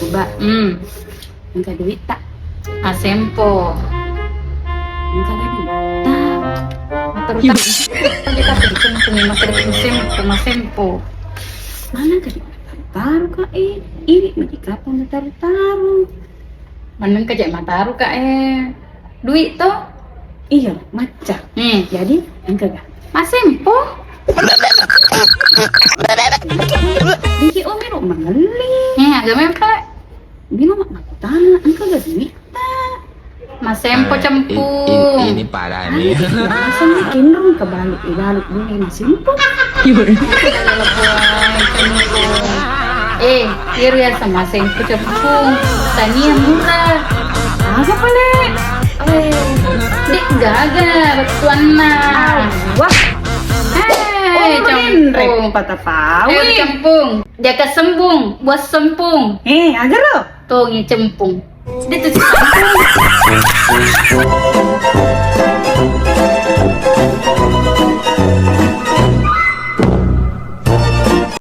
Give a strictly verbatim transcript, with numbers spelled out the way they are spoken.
Coba. Hmm. Engka duitta? Masempo. Engka duitta? Materutang. Kita masempo, masempo, masempo. Mana ka taru ka, eh? Ini magi kapang taru-taru. Maneng ka je mataru ka, eh. Duit to? Iya, macca. Hmm. Jadi, engka ga? Masempo. Diki umi ro mangelli. Eh, aga mempa. Bino mak makutana, engka ga duitta? Masempo cempung. Ini parah nih. Langsung kinrung ke balik, balik dulu masempo. Eh, iya biasa masempo cempung. Tania murah. Apa pale? Eh, dek gaga bettuanna. Wah. Eh, cempung. Patapau. Eh, cempung. Jaka sembung, buat sempung. Eh, agar lo. Tongi cempung. Dia tuh cempung.